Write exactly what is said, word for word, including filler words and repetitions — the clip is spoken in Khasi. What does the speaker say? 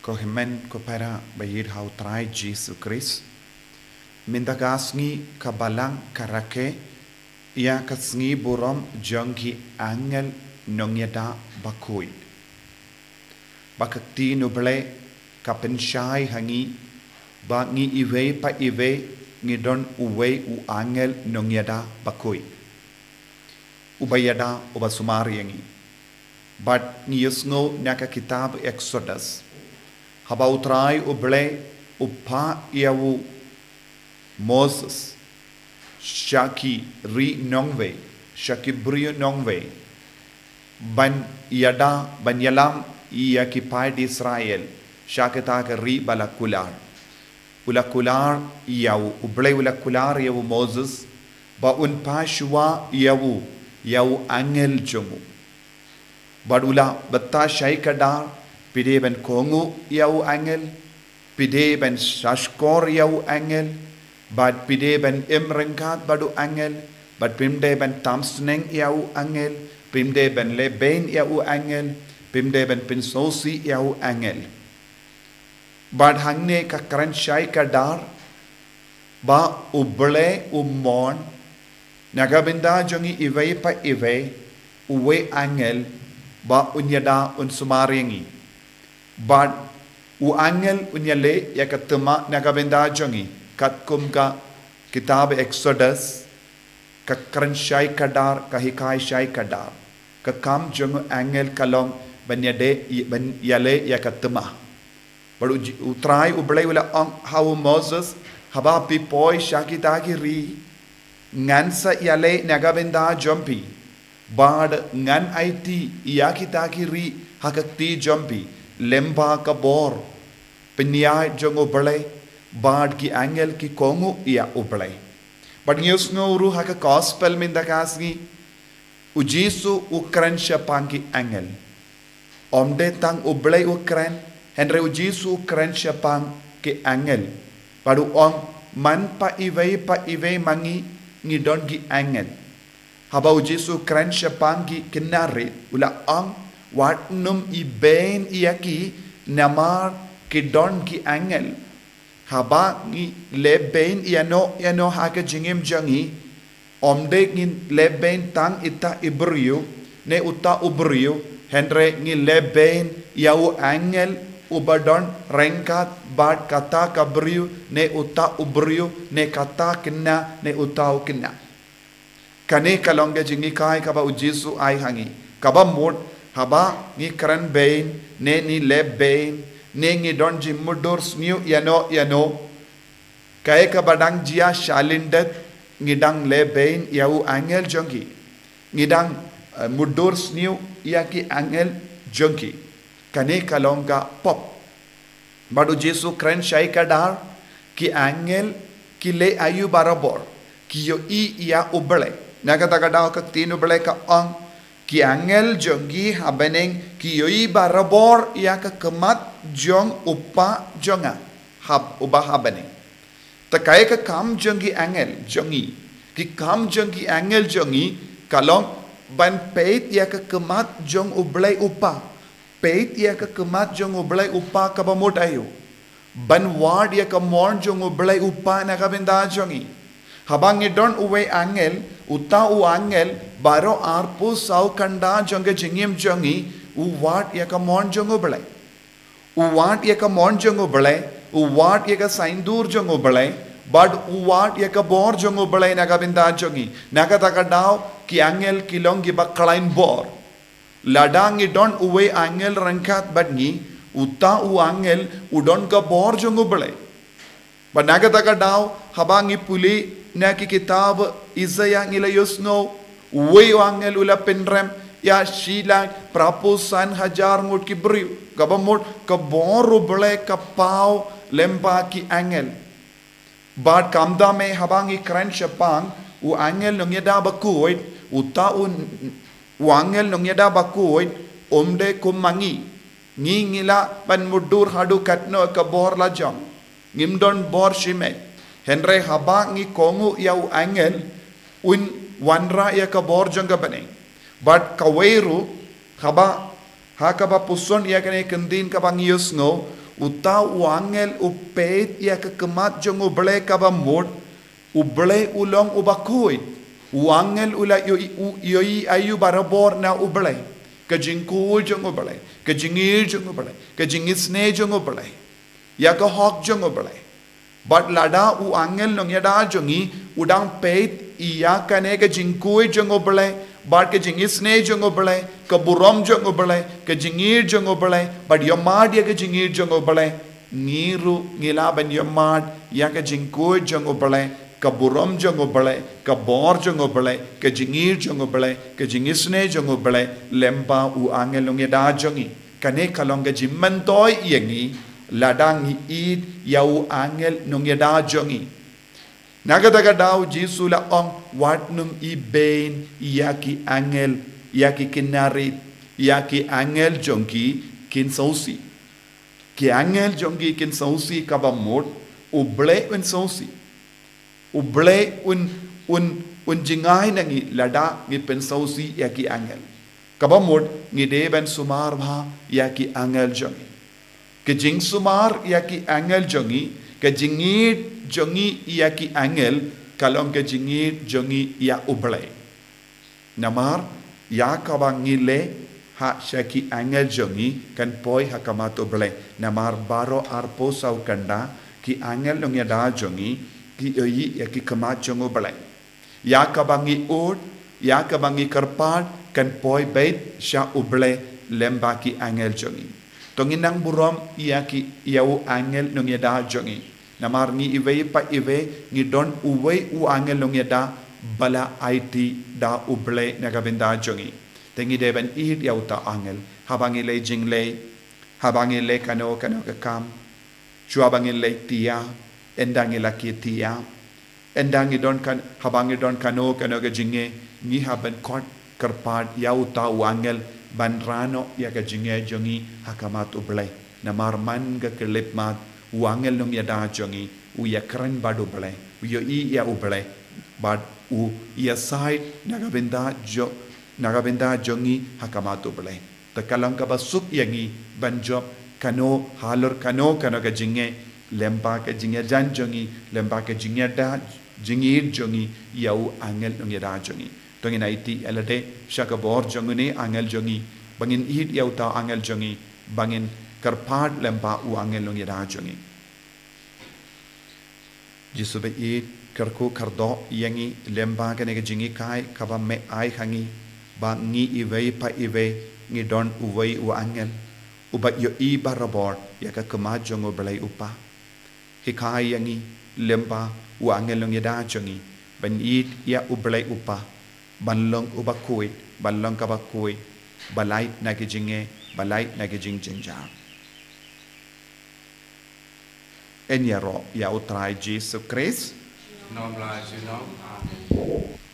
Ko hynmen ko para ba ïeit ha u Trai Jisu Khrist. Mynta ka sngi ka Balang ka rakhe ïa ka sngi burom jong ki angel nongïada bakhuid. Ba ka ktien U Blei ka pynshai ha ngi ba ngi iwei pa iwei ngi don uwei u angel nongïada bakhuid uba ïada, uba sumar ïa ngi. Bad ngi ïohsngew na ka kitab Exodus, haba U Trai U Blei u phah ïa u Moses sha ki ri nongwei, sha ki briew nongwei, ban ïada, ban ïalam ïa ki paid Israel sha kita ka ri ba la kular. U la kular ïa u, U Blei u la kular ïa u Moses ba un phah shuwa ïa u, ïa u angel jong u. Bad u la btah shai kdar, phi dei ban kohnguh ïa u angel, phi dei ban shahshkor ïa u angel, bad phi dei ban im ryngkat bad u angel, bad phim dei ban tam sneng ïa u angel, phim dei ban leh beiñ ïa u angel, phim dei ban pynsngewsih ïa u angel. Bad hangne ka kren shai kdar ba U Blei u mon na ka bynta jong ngi iwei pa iwei uwei angel ba un ïada, un sumar ïa ngi. Bad u angel un ïaleh ïa ka thma na ka bynta jong ngi, katkum ka kitab Exodus ka kren shai kdar, ka hikai shai kdar. Ka kam jong u angel ka long ban ïadei, ban ïaleh ïa ka thma. Bad U Ji-, U Trai U Blei u la ong ha u Moses, haba phi poi sha kita ki ri, ngan sa ïaleh na ka bynta jong phi, bad ngan aiti ïa kita ki ri ha ka kti jong phi, lyngba ka bor pynïaid jong U Blei, bad ki angel ki kohnguh ïa U Blei. Bad ngi ïohsngew ruh ha ka gospel mynta ka sngi, U Jisu u kren shaphang ki angel. Ym dei tang U Blei u kren, hynrei U Jisu u kren shaphang ki angel. Bad u ong, man pa iwei pa iwei ma ngi ngi don ki angel. Haba U Jisu u kren shaphang ki khynnah rit, u la ong, wat nym ibeiñ ïa ki, namar ki don ki angel. Haba ngi leh beiñ ïano ïano ha ka jingim jong ngi, ym dei ngin leh beiñ tang ita i briew ne uta u briew, hynrei ngi leh beiñ ïa u angel uba don ryngkat bad kata ka briew ne uta u briew ne kata khynnah ne uta u khynnah. Kane ka long ka jinghikai kaba U Jisu ai ha ngi. Kaba mut, haba ngi kren beiñ, ne ngi leh beiñ, ne ngi don jingmutdur sniew ïano ïano, kaei kaba dang jia shalyndet, ngi dang leh beiñ ïa u angel jong ki. Ngi dang, eh, mutdur sniew ïa ki angel jong ki. Kane ka long ka pop. Bad U Jisu u kren shai kdar, ki angel ki leh aïu barabor, ki ïohi ïa U Blei. Na kata ka daw ka ktien U Blei ka ong, ki angel jong ngi ha bneng ki ïohi barabor ïa ka khmat jong U Kpa jong nga, hap uba ha bneng. Te kaei ka kam jong ki angel jong ngi? Ki kam jong ki angel jong ngi ka long ban peit ïa ka khmat jong U Blei U Kpa. Peit ïa ka khmat jong U Blei U Kpa kaba mut aïu? Ban wad ïa ka mon jong U Blei U Kpa na ka bynta jong ngi. Haba ngi don uwei angel, uta u angel baroh arphew saw kynda jong ka jingim jong ngi u wad ïa ka mon jong U Blei. U wad ïa ka mon jong U Blei, u wad ïa ka saiñdur jong U Blei, bad u wad ïa ka bor jong U Blei na ka bynta jong ngi. Na kata ka daw ki angel ki long kiba khlaiñ bor. Lada ngi don uwei angel ryngkat bad ngi, uta u angel u don ka bor jong U Blei. Bad na kata ka daw, haba ngi pule na ki kitab Isaïah ngi la ïohsngew, uwei u angel u la pynrem ïa shilak phraphew san hajar ngut ki briew. Kaba mut ka bor U Blei ka paw lyngba ki angel. Bad kumta me haba ngi kren shaphang u angel nongïada bakhuid, uta u, u angel nongïada bakhuid um dei kum ma ngi. Ngi ngi lah ban mutdur haduh katno ka bor lajong. Ngim don bor shimet. Hynrei haba ngi kohnguh ïa u angel, un wanrah ïa ka bor jong ka bneng. Bad kawei ruh, haba, ha kaba puson ïa kane ka ktien kaba ngi ïohsngew, Uta u angel u peit ïa ka khmat jong U Blei kaba mut, U Blei u long uba khuid. U angel u la ïohi, u ïohi ïa u barabor na U Blei. Ka jingkhuid jong U Blei, ka jingïeit jong U Blei, ka jingisynei jong U Blei, ïa ka hok jong U Blei. Bad lada u angel nongïada jong ngi u dang peit ïa kane ka jingkhuid jong U Blei, bad ka jingisynei jong U Blei, ka burom jong U Blei, ka jingïeit jong U Blei, bad ïohmad ïa ka jingïeit jong U Blei, ngi ruh ngi lah ban ïohmad ïa ka jingkhuid jong U Blei, ka burom jong U Blei, ka bor jong U Blei, ka jingïeit jong U Blei, ka jingisynei jong U Blei, lyngba u angel nongïada jong ngi. Kane ka long ka jingmyntoi ïa ngi, lada ngi ïeit ïa u angel nongïada jong ngi. Na kata ka daw Jisu u la ong, wat nym ibeiñ ïa ki angel, ïa ki kynrad, ïa ki angel jong ki kin sngewsih. Ki angel jong ki kin sngewsih kaba mut, U Blei un sngewsih. U Blei un, un, un jngai na ngi lada ngi pynsngewsih ïa ki angel. Kaba mut ngi dei ban sumar bha ïa ki angel jong ngi. Ka jingsumar ïa ki angel jong ngi, ka jingïeit jong ngi ïa ki angel, ka long ka jingïeit jong ngi ïa U Blei. Namar ïa kaba ngi leh ha sha ki angel jong ngi kan poi ha khmat U Blei. Namar baroh arphew saw kynda ki angel nongïada jong ngi ki ïohi ïa ki khmat jong U Blei. Ïa kaba ngi ud, ïa kaba ngi kyrpad kan poi beit sha U Blei lyngba ki angel jong ngi. To ngin nang burom ïa ki, ïa u angel nongïada jong ngi. Namar ngi iwei pa iwei ngi don uwei u angel nongïada ba la aiti da U Blei na ka bynta jong ngi. Te ngi dei ban ïeit ïa uta u angel. Haba ngi leh jingleh, haba ngi leh kano kano ka kam, shuwa ba ngi leh tia, ynda ngi la kiew tia, ynda ngi don kan, haba ngi don kano kano ka jingeh, ngi hap ban khot kyrpad ïa uta u angel ban rah noh ïa ka jingeh jong ngi ha khmat U Blei. Namar man ka khyllipmat u angel nongïada jong ngi u ïakren bad U Blei, u ïohi ïa U Blei, bad u ïasaid na ka bynta jong, na ka bynta jong ngi ha khmat U Blei. Te ka long kaba suk ïa ngi ban jop kano halor kano kano ka jingeh, lyngba ka jingïajan jong ngi, lyngba ka jingïada, jingïeit jong ngi ïa u angel nongïada jong ngi. To ngin aiti ïa lade sha ka bor jong une u angel jong ngi, ba ngin ïeit ïa uta u angel jong ngi, ba ngin kyrpad lyngba u angel nongïada jong ngi. Jisu ba ïeit, kyrkhu kyrdoh ïa ngi lyngba kane ka jinghikai kaba me ai ha ngi, ba ngi iwei pa iwei ngi don uwei u angel uba ïohi barabor ïa ka khmat jong U Blei U Kpa. Hikai ïa ngi lyngba u angel nongïada jong ngi ban ïeit ïa U Blei U Kpa, ban long uba khuid, ban long kaba khuid, ba lait na ki jingeh, ba lait na ki jingjynjar. Yn ïaroh ïa U Trai Jisu Khrist. Nym la junom. Amen.